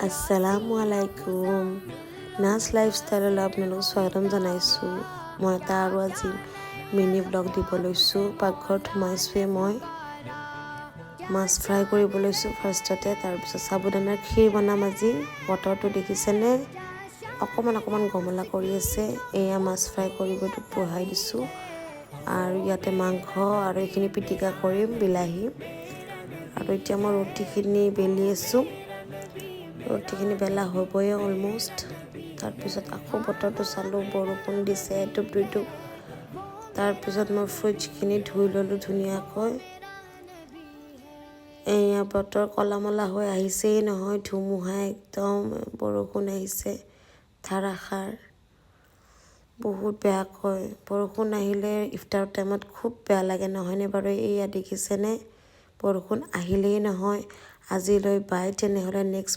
আসসালামু আলাইকুম, নাচ লাইফষ্টাইললৈ আপোনালোক স্বাগতম জনাইছোঁ। মই এটা আৰু আজি মিনি ব্লগ দিব লৈছোঁ। পাকঘৰত সোমাইছোঁৱে মই। মাছ ফ্ৰাই কৰিব লৈছোঁ ফাৰ্ষ্টতে, তাৰপিছত চাবুদানাৰ ক্ষীৰ বনাম আজি। বতৰটো দেখিছেনে? অকণমান অকণমান গমলা কৰি আছে। এয়া মাছ ফ্ৰাই কৰিব বহাই দিছোঁ আৰু ইয়াতে মাংস আৰু এইখিনি পিটিকা কৰিম, বিলাহী। আৰু এতিয়া মই ৰুটিখিনি বেলি আছোঁ। ৰুটিখিনি বেলা হ'বই অলমষ্ট। তাৰপিছত আকৌ বতৰটো চালোঁ, বৰষুণ দিছে এটোপ দুইটোপ। তাৰপিছত মই ফ্ৰুটছখিনি ধুই ল'লোঁ ধুনীয়াকৈ। এয়া বতৰ কলা মলা হৈ আহিছেই নহয়, ধুমুহা একদম, বৰষুণ আহিছে ধাৰাসাৰ বহুত বেয়াকৈ। বৰষুণ আহিলে ইফতাৰৰ টাইমত খুব বেয়া লাগে, নহয়নে বাৰু? এইয়া দেখিছেনে? বৰষুণ আহিলেই নহয়। আজিলৈ বাই, তেনেহ'লে নেক্সট